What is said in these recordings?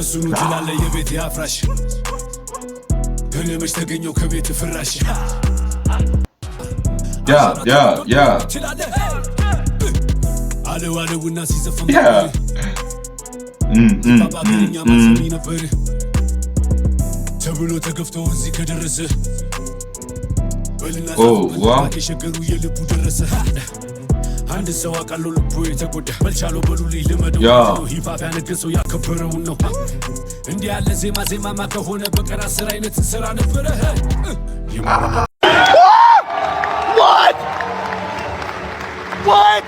እሱኑ ትላለ የቤት አፍራሽ፣ እኔ መች ተገኘው ከቤት ፍራሽ። ትላለህ አለው አለውና ሲዘፈን በአገርኛ ማሰሚ ነበር ተብሎ ተገፍቶ እዚህ ከደረሰ በልና የሸገሩ የልቡ ደረሰ። አንድ ሰው አውቃለሁ ልቡ የተጎዳ፣ በልቻለው በሉልኝ ልመደው። Hip hop ያነገሰው ያከበረውን ነው። እንዲህ ያለ ዜማ ዜማማ ከሆነ በቀን 10 አይነት ስራ ነበረ። What? What?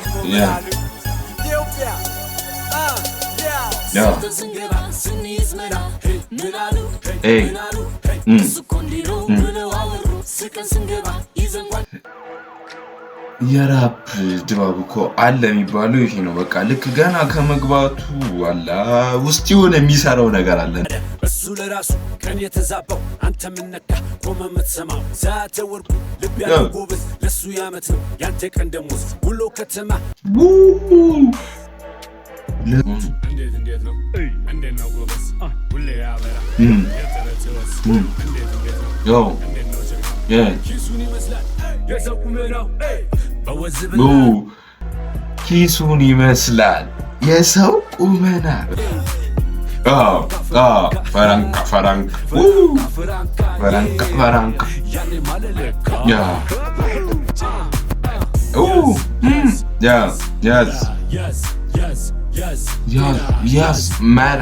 Hey. የራፕ ድባብ እኮ አለ የሚባለው ይሄ ነው። በቃ ልክ ገና ከመግባቱ አለ ውስጥ የሆነ የሚሰራው ነገር አለ። እሱ ለራሱ ቀን የተዛባው፣ አንተ ምነካ ቆመ የምትሰማው? ዛተ ወርቁ ልብ ያለው ጎበዝ፣ ለሱ ያመት ነው ያንተ ቀን ደሞዝ። ውሎ ከተማ እንዴት እንዴት ነው፣ እንዴት ነው ጎበዝ፣ ሁሌ ያበራ የተረት ወዝ፣ እንዴት እንዴት ነው፣ እንዴት ነው ጀግና፣ ኪሱን ይመስላል የሰው ቁመናው በወዝ። ኪሱን ይመስላል የሰው ቁመና። ፈራንካ ፈራንካ ፈራንካ ፈራንካ። Yeah, ያዝ ያዝ ያዝ መላ፣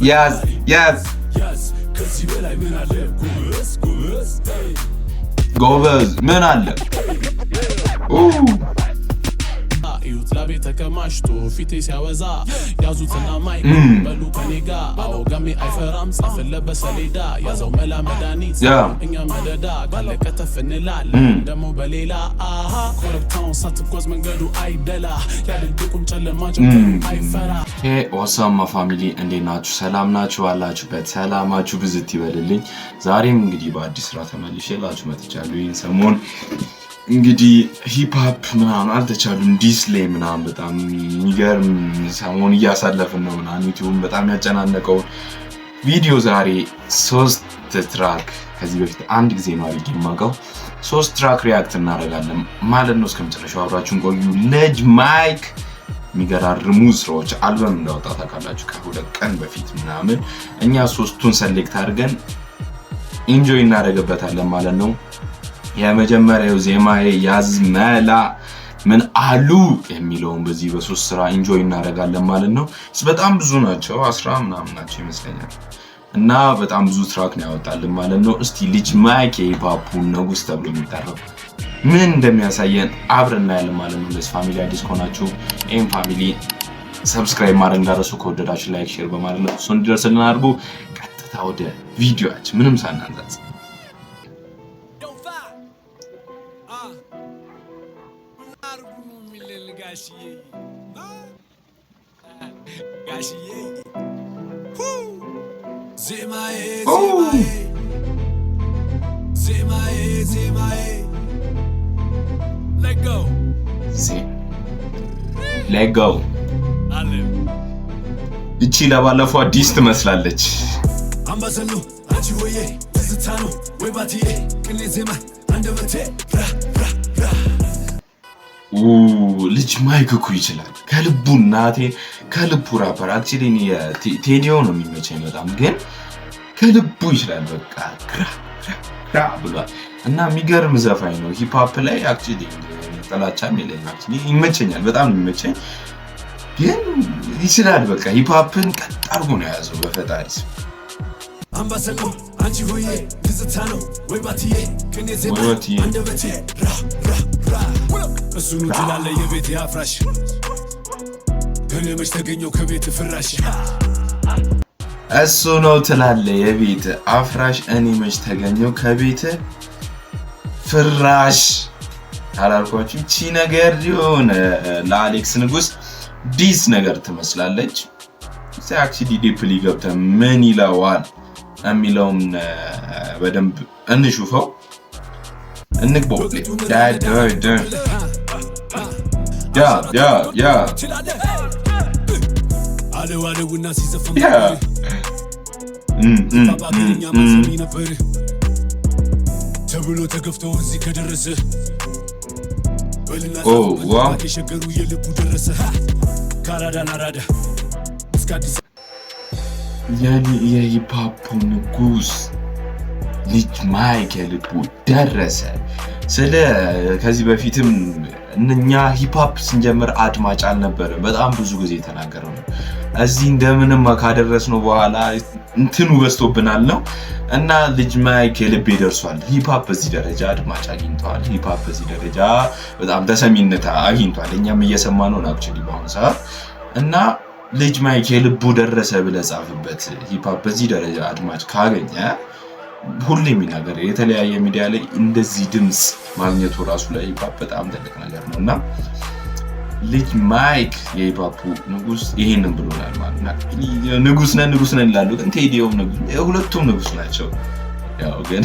ያዝ ያዝ ጎበዝ ምን አለ? እዩት ላቤ ተከማችቶ ፊቴ ሲያወዛ፣ ያዙትና mic በሉ ከኔ ጋ። አዎ ጋሜ አይፈራም፣ ጻፍለት በሰሌዳ፣ ያዘው መላ መድኃኒት፣ እኛ መደዳ ካለቀ ተፍ እንላለን ደግሞ በሌላ። አሃ ኮረብታውን ሳትጓዝ መንገዱ አይደላ፣ ያድርግቁም ጨለማ ጀምበሩ አይፈራ። What's up my family፣ እንዴት ናችሁ? ሰላም ናችሁ? ባላችሁበት ሰላማችሁ ብዝት ይበልልኝ። ዛሬም እንግዲህ በአዲስ ስራ ተመልሼላችሁ መጥቻለሁ። ይህን ሰሞን እንግዲህ hip hop ምናምን አልተቻሉም። Diss ላይ ምናምን በጣም የሚገርም ሰሞን እያሳለፍን ነው ምናምን። ዩቲዩብን በጣም ያጨናነቀውን ቪዲዮ ዛሬ ሶስት track፣ ከዚህ በፊት አንድ ጊዜ ነው አድርጌ የማውቀው፣ ሶስት track react እናደርጋለን ማለት ነው። እስከ መጨረሻው አብራችሁን ቆዩ። ልጅ ማይክ የሚገራርሙ ስራዎች አልበም እንዳወጣ ታውቃላችሁ፣ ከ2 ቀን በፊት ምናምን። እኛ ሶስቱን select አድርገን enjoy እናደርግበታለን ማለት ነው። የመጀመሪያው ዜማዬ ያዝ መላ ምን አሉ የሚለውን በዚህ በሶስት ስራ enjoy እናደርጋለን ማለት ነው። በጣም ብዙ ናቸው፣ 10 ምናምን ናቸው ይመስለኛል። እና በጣም ብዙ track ነው ያወጣልን ማለት ነው። እስቲ ልጅ ማይክ የ hip hop ኡ ንጉስ ተብሎ የሚጠራው ምን እንደሚያሳየን አብረን እናያለን ማለት ነው። ለዚህ family አዲስ ከሆናችሁ ይህም family subscribe ማድረግ እንዳትረሱ፣ ከወደዳችሁ like፣ share በማድረግ እሱ እንዲደርስልን አድርጉ። ቀጥታ ወደ ቪዲዮአችን ምንም ሳናንዛዝ። ጋሽዬ ዜማዬ ዜማዬ ዜማዬ Let go. Let go. እቺ ለባለፈው አዲስ ትመስላለች። አምባሰል ነው አንቺ ወዬ፣ ትዝታ ነው ወይ ባትዬ፣ ቅኔ ዜማ አንደበቴ ራ ራ ራ። ልጅ ማይክ እኮ ይችላል ከልቡ፣ እናቴ ከልቡ rapper። Actually ቴዲዮ ነው የሚመቸኝ በጣም፣ ግን ከልቡ ይችላል። በቃ ግራ ግራ ብሏል እና የሚገርም ዘፋኝ ነው። Hip hop ላይ actually ጥላቻም የለኝም። Actually ይመቸኛል፣ በጣም ነው የሚመቸኝ። ግን ይችላል። በቃ hip hop ን ቀጥ አድርጎ ነው የያዘው በፈጣሪ ስም። አምባሰል ነው አንቺ ሆዬ፣ ትዝታ ነው ወይ ባትዬ፣ ቅኔ ዜማ አንደበቴ ራ ራ ራ። እሱኑ ትላለ የቤቴ አፍራሽ፣ እኔ መች ተገኘው ከቤት ፍራሽ። እሱ ነው ትላለ የቤት አፍራሽ፣ እኔ መች ተገኘው ከቤት ፍራሽ ካላልኳችሁ ይቺ ነገር የሆነ ለአሌክስ ንጉስ diss ነገር ትመስላለች። Actually deeply ገብተን ምን ይለዋል የሚለውን በደንብ እንሹፈው፣ እንግባው። Yeah. አለው አለውና ሲዘፈን ባባገኛ ማሰሚ ነበር ተብሎ ተገፍቶ እዚህ ከደረሰ በልና የሸገሩ የልቡ ደረሰ ካራዳ ናራዳ እስከ አዲስ የ hip hop ንጉስ ልጅ ማይክ የልቡ ደረሰ። ስለ ከዚህ በፊትም እኛ hip hop ስንጀምር አድማጭ አልነበረም። በጣም ብዙ ጊዜ የተናገረው ነው። እዚህ እንደምንም ካደረስነው በኋላ እንትኑ በዝቶብናል ነው እና ልጅ ማይክ የልቤ ደርሷል። Hip hop በዚህ ደረጃ አድማጭ አግኝተዋል። Hip hop በዚህ ደረጃ በጣም ተሰሚነት አግኝቷል። እኛም እየሰማ ነው actually በአሁኑ ሰዓት እና ልጅ ማይክ የልቡ ደረሰ ብለህ ጻፍበት። Hip hop በዚህ ደረጃ አድማጭ ካገኘ ሁሌ የሚናገር የተለያየ ሚዲያ ላይ እንደዚህ ድምፅ ማግኘቱ ራሱ ለ hip hop በጣም ትልቅ ነገር ነው እና ልጅ ማይክ የ hip hop ኡ ንጉስ ይሄንን ብሎናል ማለት ነው። ንጉስ ነን ንጉስ ነን ይላሉ፣ ግን ቴዲዮም ንጉስ፣ ሁለቱም ንጉስ ናቸው። ያው ግን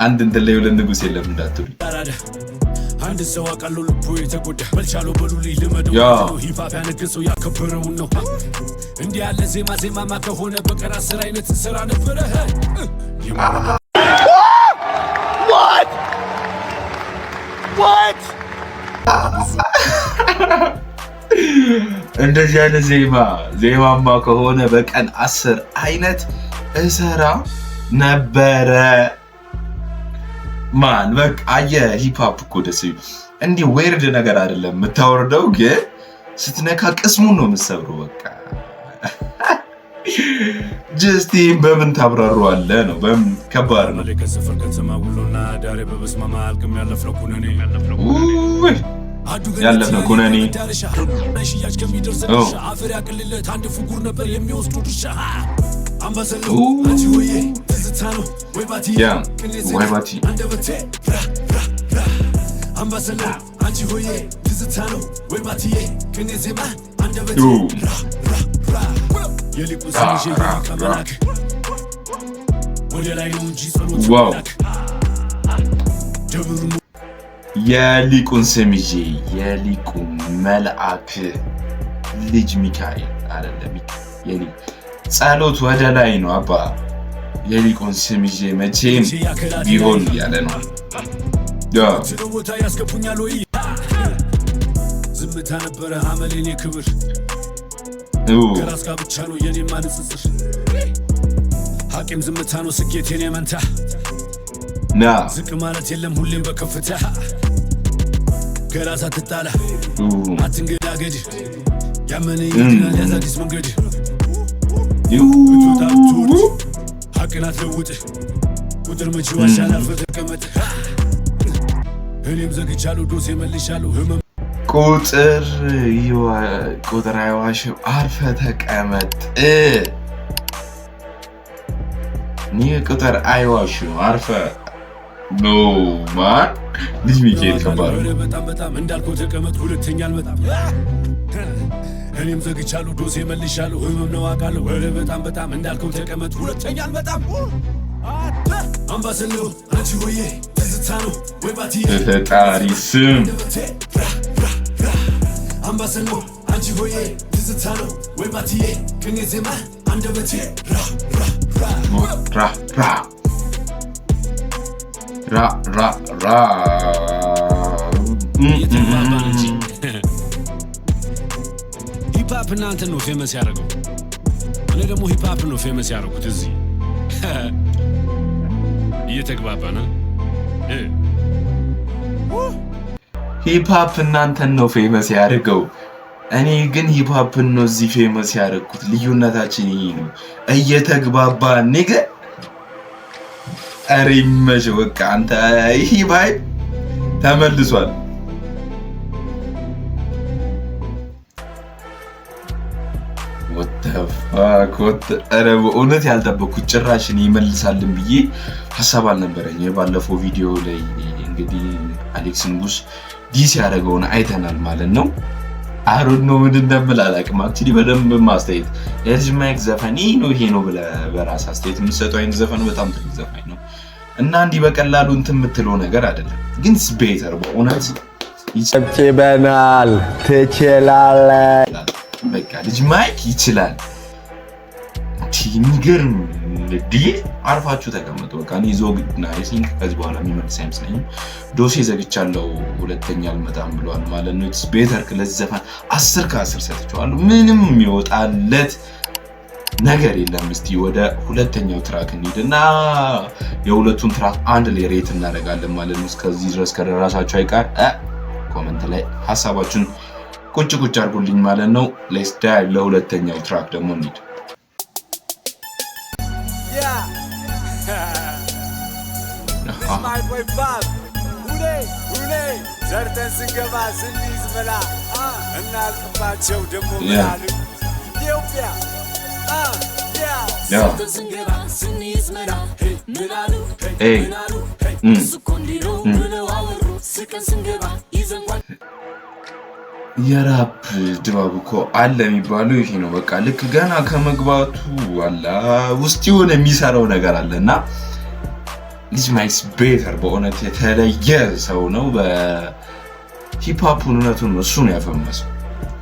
አንድ እንትን ላይ ሁለት ንጉስ የለም እንዳትሉ። አንድ ሰው አውቃለሁ ልቡ የተጎዳ በልቻለው በሉልኝ ልመደው hip hop ያነገሰው ያከበረውን ነው። እንዲህ ያለ ዜማ ዜማማ ከሆነ በቀን 10 አይነት ስራ ነበረ። What? What? እንደዚህ ያለ ዜማ ዜማማ ከሆነ በቀን 10 አይነት እሰራ ነበረ። ማን በቃ አየህ፣ hip hop እኮ ደስ እንዲህ weird ነገር አይደለም የምታወርደው፣ ግን ስትነካ ቅስሙን ነው የምትሰብረው። በቃ just ይህን በምን ታብራራዋለህ ነው። በምን ከባድ ነው። ከሰፈር ከተማ ውሎና ዳሬ በበስማማ አልቅም ያለፍነው ኩነኔ ያለፍነው ኩነኔ ሽያጭ ከሚደርስ አፈር ያቅልለት አንድ ፍጉር ነበር የሚወስዱ ድርሻ አምባሰል አንቺ ሆዬ ትዝታ ነው ወይ ባቲ ወይ ባቲ አንደበቴ አምባሰል አንቺ ሆዬ ትዝታ ነው ወይ ባቲዬ ቅኔ ዜማ አንደበቴ የሊቁ ስም ይዤ የሊቀ መላክ ወደ ላይ ነው እንጂ ጸሎት መላክ ደብሩ የሊቁን ስም ይዤ የሊቁ መልአክ ልጅ ሚካኤል አይደለም፣ ጸሎት ወደ ላይ ነው አባ። የሊቁን ስም ይዤ መቼም ቢሆን እያለ ነው። ቦታ ያስገቡኛል ወይ ዝምታ ነበረ አመሌኔ ክብር ከራስ ጋር ብቻ ነው የኔማ ንጽጽር ሐቂም ዝምታ ነው ስኬቴን የመንታ ዝቅ ማለት የለም ሁሌም በከፍታ ከራስ አትጣላ አትንገዳገድ ያመነ ይድናል ያዝ አዲስ መንገድ ብትወጣ ብትወርድ ሐቅን አትለውጥ ቁጥር መቼ ዋሻል አርፈህ ተቀመጥ እኔም ዘግቻለሁ ዶሴ መልሻለሁ ህመም ቁጥር ቁጥር አይዋሽም። አርፈህ ተቀመጥ። ይህ ቁጥር አይዋሽም። አርፈህ no man ልጅ ሚካኤል ከባድ ነው። በጣም በጣም እንዳልከው ተቀመጥ፣ ሁለተኛ አልመጣም። እኔም ዘግቻለሁ ዶሴ መልሻለሁ ህመም ነው አውቃለሁ። ኧረ በጣም በጣም እንዳልከው ተቀመጥ፣ ሁለተኛ አልመጣም። አምባሰል ነው አንቺ ሆዬ ትዝታ ነው ወይ ባቲዬ በፈጣሪ ስም አምባሰል ነው አንቺ ሆዬ ትዝታ ነው ወይ ባቲዬ ቅኔ ዜማ አንደበቴ ራ ራ ራ ራ ራ ራ ራ እየተግባባን እንጂ hip hop እናንተን ነው famous ያደረገው። እኔ ደግሞ hip hop ነው famous ያደረጉት እዚህ እየተግባባን እ Hip hop እናንተን ነው famous ያደርገው። እኔ ግን hip hop ን ነው እዚህ famous ያደረግኩት። ልዩነታችን ይሄ ነው። እየተግባባ nigga ኧረ ይመችህ። በቃ አንተ ይህ vibe ተመልሷል። What the fuck ኧረ በእውነት ያልጠበቅኩት ጭራሽ እኔ ይመልሳልን ብዬ ሀሳብ አልነበረኝ። የባለፈው ቪዲዮ ላይ እንግዲህ አሌክስ ንጉስ diss ያደረገውን አይተናል ማለት ነው። I don't know ምን እንደምል አላውቅም። Actually በደንብ ማስተያየት የልጅ ማይክ ዘፈን ይህ ነው ይሄ ነው ብለህ በራስ አስተያየት የምትሰጠው አይነት ዘፈን በጣም ትልቅ ዘፋኝ ነው እና እንዲህ በቀላሉ እንትን የምትለው ነገር አይደለም። ግን better በእውነት ጨብጭበናል። ትችላለህ። በቃ ልጅ ማይክ ይችላል። የሚገርም ዲ አርፋችሁ ተቀመጡ። በቃ እኔ ዞግ I think ከዚህ በኋላ የሚመልስ አይመስለኝም። ዶሴ ዘግቻለሁ፣ ሁለተኛ አልመጣም ብለዋል ማለት ነው። It's better። ለዚህ ዘፈን 10 ከ10 ሰጥቼዋለሁ። ምንም የሚወጣለት ነገር የለም። እስቲ ወደ ሁለተኛው track እንሂድ እና የሁለቱን track አንድ ላይ rate እናደርጋለን ማለት ነው። እስከዚህ ድረስ ከደረሳችሁ አይቀር comment ላይ ሀሳባችሁን ቁጭ ቁጭ አድርጉልኝ ማለት ነው። Let's dive፣ ለሁለተኛው track ደግሞ እንሂድ። Yeah. This my boy Bob. ሁሌ ሁሌ ዘርተን ስንገባ ስንይዝ መላ እናልቅባቸው ደግሞ ምናሉ ኢትዮጵያ yeah. ስንገባ ስንይዝ መላ ምናሉ Hey. ምናሉ እሱ እኮ እንዲህ ነው ብለው አወሩ ስቀን ስንገባ ይዘን ጓ የራፕ ድባብ እኮ አለ የሚባለው ይሄ ነው። በቃ ልክ ገና ከመግባቱ አለ ውስጥ የሆነ የሚሰራው ነገር አለ እና ልጅ ማይክስ better በእውነት የተለየ ሰው ነው። በ hip hop እውነቱን እሱ ነው ያፈመሰው።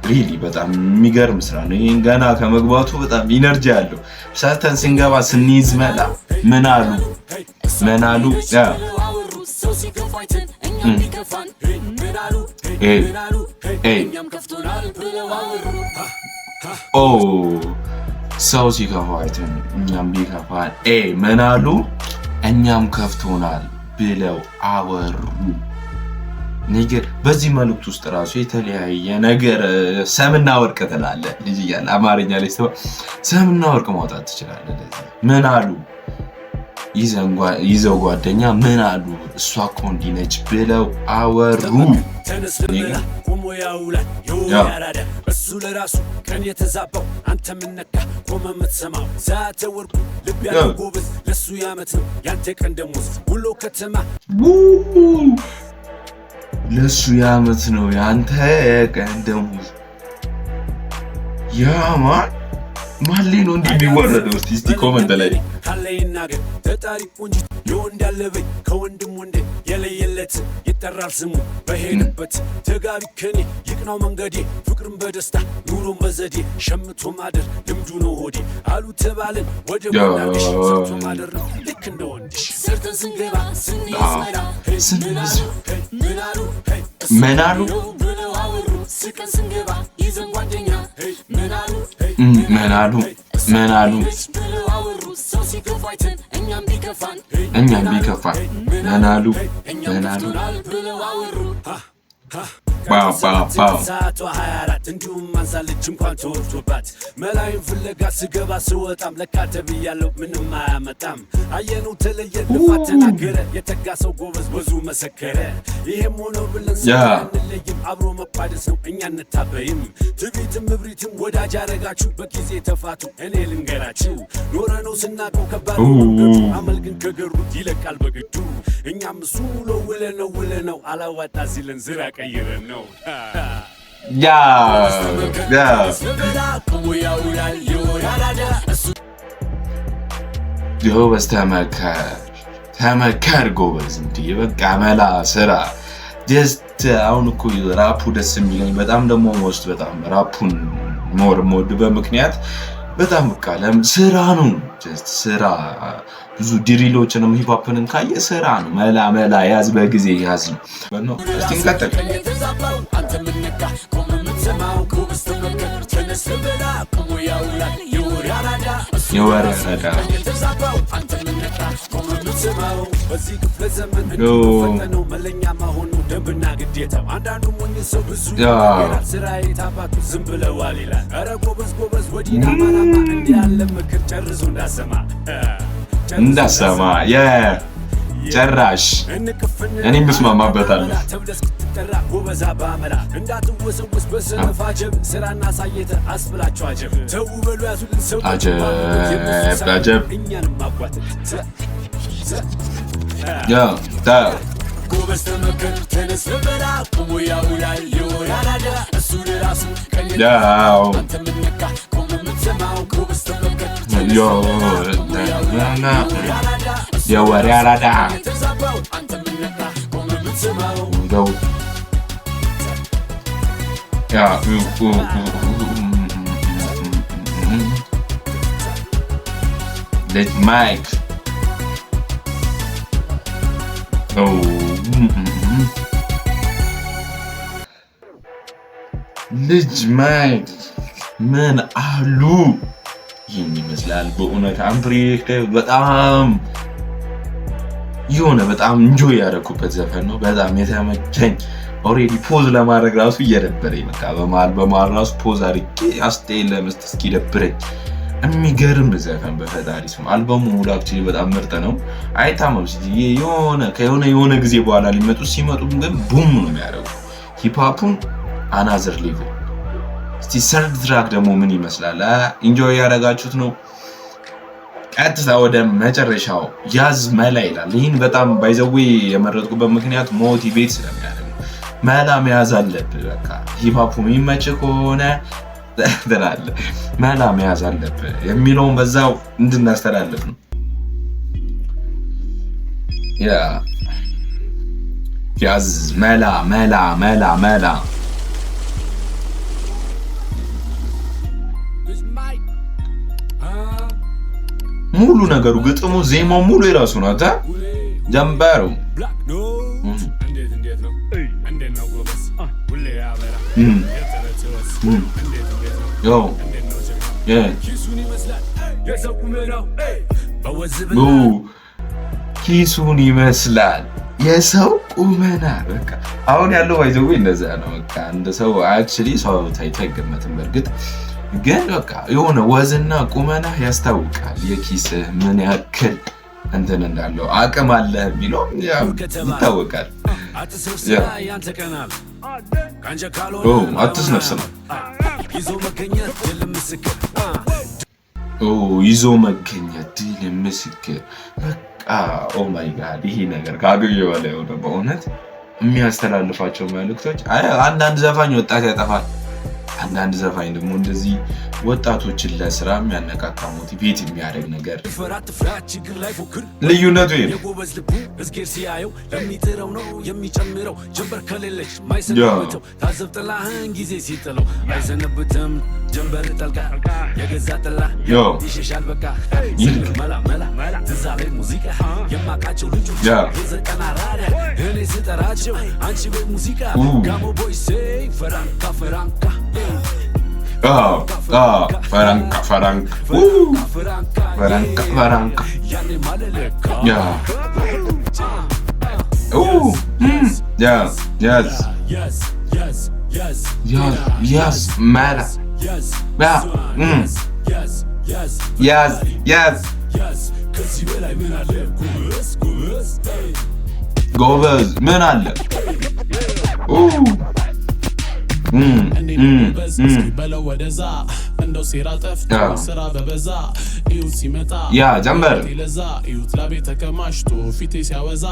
Really በጣም የሚገርም ስራ ነው። ይህን ገና ከመግባቱ በጣም energy አለው። ሰርተን ስንገባ ስንይዝ መላ ምን አሉ ምን አሉ yeah. ብለው አወሩ ሰው ሲከፋይትን እኛም ቢከፋን ምን አሉ ኤ ምን አሉ ኤ እኛም ከፍቶናል ብለው አወሩ። ኦ ሰው ሲከፋው አይተን እኛም ቢከፋን ምን አሉ እኛም ከፍቶናል ብለው አወሩ። ነገር በዚህ መልእክት ውስጥ ራሱ የተለያየ ነገር ሰምና ወርቅ ትላለህ። ልጅ እያለ አማርኛ ላይ ስትባ ሰምና ወርቅ ማውጣት ትችላለህ። ለዚህ ምን አሉ ይዘው ጓደኛ ምን አሉ እሷ እኮ እንዲህ ነች ብለው አወሩ። ተነስ ልበላ ቆሞ ያውላል የወሬ አራዳ እሱ ለራሱ ቀን የተዛባው አንተ ምነካ ቆመ የምትሰማው ዛተ ወርቁ ልብ ያለው ጎበዝ ለሱ ያመት ነው ያንተ ቀን ደሞዝ ውሎ ከተማ። ለሱ የዓመት ነው ያንተ ቀን ደሞዝ። Yeah man፣ ማን ላይ ነው እንዲህ የሚወረደው? እስቲ እስቲ comment ላይ። ካለ ይናገር ተጣሪ ቆንጂት የወንድ አለበኝ ከወንድም ወንዴ የለየለት ይጠራል ስሙ በሄደበት ተጋቢ ከኔ ይቅናው መንገዴ ፍቅርን በደስታ ኑሮን በዘዴ ሸምቶ ማደር ልምዱ ነው ሆዴ አሉ ተባልን ወደ ጎናሽ ሰርቶ ማደር ነው ልክ እንደ ወንድሽ። ሰርተን ስንገባ ስንይዝ መላ ስንይዝ ምን አሉ ምን አሉ ብለው አወሩ ስቀን ስንገባ ይዘን ጓደኛ ምን አሉ ምን አሉ ምን አሉ ብለው አወሩ ሰው ሲከፋይትን እኛም ቢከፋን እኛም ቢከፋን ምን አሉ እኛም ምን አሉ ከፍቶናል ብለው አወሩ። ባው ባው ባው። ሰዓቷ 24 እንዲሁም ማንሳለች እንኳን ተወርቶባት መላይን ፍለጋ ስገባ ስወጣም ለካ ተብያለሁ ምንም አያመጣም አየነው ተለየ ልፋት ተናገረ የተጋ ሰው ጎበዝ ወዙ መሰከረ ይሄም ሆኖ ብለን አንለይም አብሮ መቋደስ ነው እኛ እንታበይም ትዕቢትም እብሪትም ወዳጅ አረጋችሁ በጊዜ ተፋቱ እኔ ልንገራችሁ ኖረ ነው ስናቀው ከባድ ነው መንገዱ አመል ግን ከገሩት ይለቃል በግዱ እኛም እሱ ውሎ ውለ ነው ውለ ነው አላዋጣ ሲለን ዝራ ቀይረን ነው። Yeah. ያውላል የወሬ አራዳ እሱ ጎበዝ ተመከር ተመከር ጎበዝ። እንዲህ በቃ መላ ስራ just አሁን እኮ ራፑ ደስ የሚለኝ በጣም ደግሞ most በጣም rap ኡን more የምወድበት ምክንያት በጣም በቃ ስራ ነው። Just ስራ። ብዙ drill ኦችንም hip hop ንን ካየ ስራ ነው። መላ መላ ያዝ፣ በጊዜ ያዝ ነው። እስቲ እንቀጥል። የተዛባው አንተ ምነካ ቆመ የምትሰማው ጎበዝ ተመከር ተነስ ልበላ ቆሞ ያውላል የወሬ አራዳ እሱ የወሬ አራዳ። የተዛባው አንተ ምነካ ቆመ የምትሰማው። በዚህ ክፍለ ዘመን ዮ። ፈጠነው መለኛ መሆኑ ደንብና ግዴታው አንዳንዱ ሞኝ ሰው ብዙ ይላል ስራ የታባቱ ዝም ብለዋል ይላል ኧረ ጎበዝ ጎበዝ ወዲና ማናማ እንዲህ ያለ ምክር ጨርሶ እንዳሰማ ጨርሶ እንዳሰማ ጨራሽ እኔም እስማማበታለሁ። ተብለህ እስክትጠራ ጎበዛ ባመላ እንዳትወሰወስ በሰነፍ አጀብ ስራና ሳየተ አስብላቸው አጀብ ተው በሉ ያዙልን ሰው አጀብ፣ አጀብ። እኛንም ማጓተት Yeah ታ ጎበዝ ተመከር ተነስ ልበላ ቆሞ ያውላል የወሬ አራዳ እሱ ለራሱ ቀን ያው አንተ ምነካ ቆመ የምትሰማው ጎበዝ ተመከር ዮ የወሬ አራዳ የተዛባው አንተ ምነካ ቆመ የምትሰማው እንደው yeah ኡ ኡ ኡ ኡ ልጅ ማይክ ልጅ ማይክ ምን አሉ? ይህን ይመስላል በእውነት unpredictable በጣም የሆነ በጣም enjoy ያደረኩበት ዘፈን ነው። በጣም የተመቸኝ already pause ለማድረግ ራሱ እየደበረኝ በቃ በመሀል በመሀል ራሱ pause አድርጌ አስተያየት ለመስጠት እስኪደብረኝ የሚገርም ዘፈን በፈጣሪ ስም። አልበሙ ሙሉ actually በጣም ምርጥ ነው። አይታመም የሆነ ከሆነ የሆነ ጊዜ በኋላ ሊመጡ ሲመጡ ግን boom ነው የሚያደርጉ hip hop ኡን another level። እስቲ third track ደግሞ ምን ይመስላል? Enjoy ያደረጋችሁት ነው። ቀጥታ ወደ መጨረሻው ያዝ መላ ይላል። ይህን በጣም by the way የመረጥኩበት ምክንያት motivate ስለሚያደርግ መላ መያዝ አለብህ። በቃ hip hop ኡ የሚመች ከሆነ ትላለህ፣ መላ መያዝ አለብህ የሚለውን በዛው እንድናስተላልፍ ነው። Yeah፣ ያዝ መላ መላ መላ መላ። ሙሉ ነገሩ ግጥሙ፣ ዜማው ሙሉ የራሱ ነው። ጀንበሩ ኪሱን ይመስላል የሰው ቁመና። በቃ አሁን ያለው by the way እንደዛ ነው። በቃ እንደ ሰው actually ሰው ታይቶ አይገመትም። በእርግጥ ግን በቃ የሆነ ወዝና ቁመና ያስታውቃል። የኪስህ ምን ያክል እንትን እንዳለው አቅም አለ የሚለው ይታወቃል። አትስነፍስ ነው ይዞ መገኘት ድል ምስክር። በቃ oh my God ይሄ ነገር ከአቅሜ በላይ ሆነ። በእውነት የሚያስተላልፋቸው መልእክቶች አንዳንድ ዘፋኝ ወጣት ያጠፋል፣ አንዳንድ ዘፋኝ ደግሞ እንደዚህ ወጣቶችን ለስራ የሚያነቃቃ motivate የሚያደርግ ነገር ልዩነቱ ይሄ ነው። ፈረንካ ፈረንካ ፈረንካ ፈረንካ ያዝ ያዝ መላ ያዝ ያዝ ጎበዝ ምን አለ? በለው ወደዛ እንደው ሴራ ጠፍቶ ስራ በበዛ እዩት ሲመጣ Yeah ጀንበር ለዛ እዩት ላቤ ተከማችቶ ፊቴ ሲያወዛ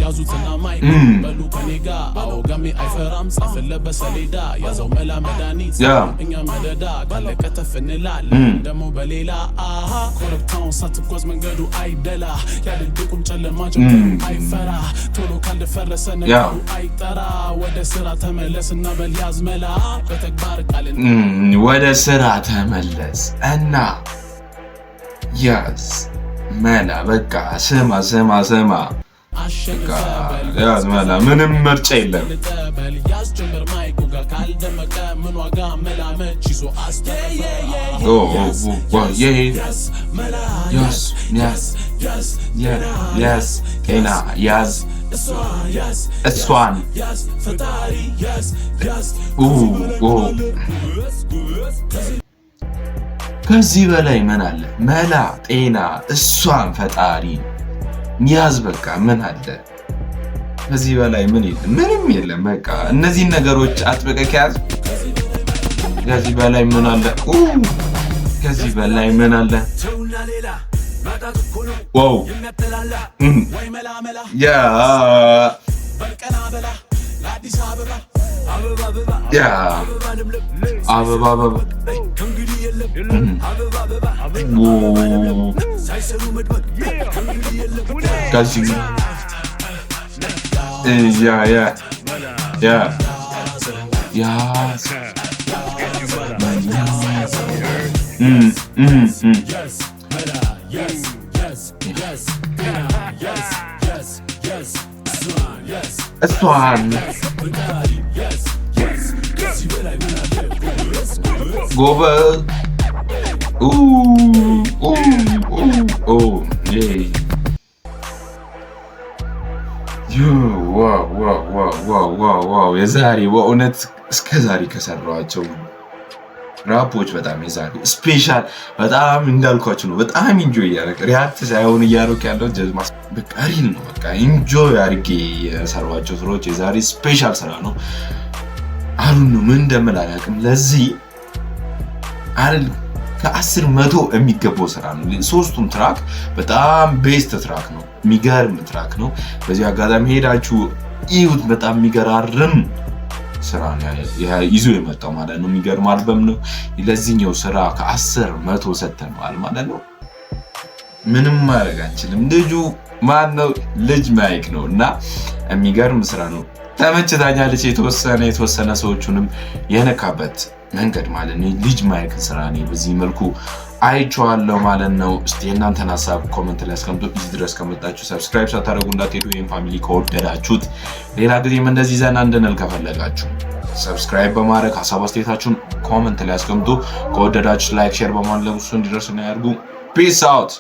ያዙትና mic በሉ ከኔ ጋ አዎ ጋሜ አይፈራም ጻፍለት በሰሌዳ ያዘው መላ መድኃኒት እኛ መደዳ ካለቀ ተፍ እንላለን ደግሞ በሌላ አሃ ኮረብታውን ሳትጓዝ መንገዱ አይደላ ያድልቅቁም ጨለማ ጀንበሩ አይፈራ ቶሎ ካልደፈረሰ ነገሩ አይጠራ ወደ ስራ ተመለስና በል ያዝ መላ በተግባር ቃልን ወደ ስራ ተመለስ እና ያዝ መላ። በቃ ስማ ስማ ስማ፣ ያዝ መላ። ምንም ምርጫ የለም። ያዝ ጤና ያዝ እሷን ከዚህ በላይ ምን አለ? መላ ጤና እሷን ፈጣሪ ያዝ። በቃ ምን አለ? ከዚህ በላይ ምን የለም፣ ምንም የለም። በቃ እነዚህን ነገሮች አጥብቀህ ከያዝ ከዚህ በላይ ምን አለ? ከዚህ በላይ ምን አለ? Wow yeah yeah አበባ አበባ yeah yeah yeah yeah. Yes, yes, yes, yes, yes. እሷን Yes, ከዚህ በላይ ምን አለ? ጎበዝ። ኡ ኡ ኡ ኦ ዬ wow wow wow wow wow wow! የዛሬ በእውነት እስከ ዛሬ ከሰራኋቸው ራፖች በጣም የዛሬው special፣ በጣም እንዳልኳችሁ ነው። በጣም enjoy እያደረግ react ሳይሆን እያደረኩ ያለው በቃ real ነው። በቃ enjoy አድርጌ የሰሯቸው ስራዎች የዛሬ special ስራ ነው። አሁን ነው ምን እንደምል አላውቅም። ለዚህ አይደል ከ10 100 የሚገባው ስራ ነው። ሶስቱም track በጣም best track ነው። የሚገርም track ነው። በዚህ አጋጣሚ ሄዳችሁ እዩት። በጣም የሚገራርም ስራ ነው ይዞ የመጣው ማለት ነው። የሚገርም አልበም ነው። ለዚህኛው ስራ ከ10 100 ሰጥተነዋል ማለት ነው። ምንም ማድረግ አንችልም። ልጁ ማን ነው? ልጅ ማይክ ነው እና የሚገርም ስራ ነው። ተመችታኛለች። የተወሰነ የተወሰነ ሰዎቹንም የነካበት መንገድ ማለት ነው። ልጅ ማይክን ስራ እኔ በዚህ መልኩ አይቼዋለሁ ማለት ነው። እስቲ የእናንተን ሀሳብ comment ላይ አስቀምጡ። እዚህ ድረስ ከመጣችሁ subscribe ሳታደርጉ እንዳትሄዱ። ይህን family ከወደዳችሁት፣ ሌላ ጊዜም እንደዚህ ዘና እንድንል ከፈለጋችሁ subscribe በማድረግ ሀሳብ አስተያየታችሁን comment ላይ አስቀምጡ። ከወደዳችሁ like፣ share በማድረግ እሱ እንዲደርስ ያድርጉ። Peace out.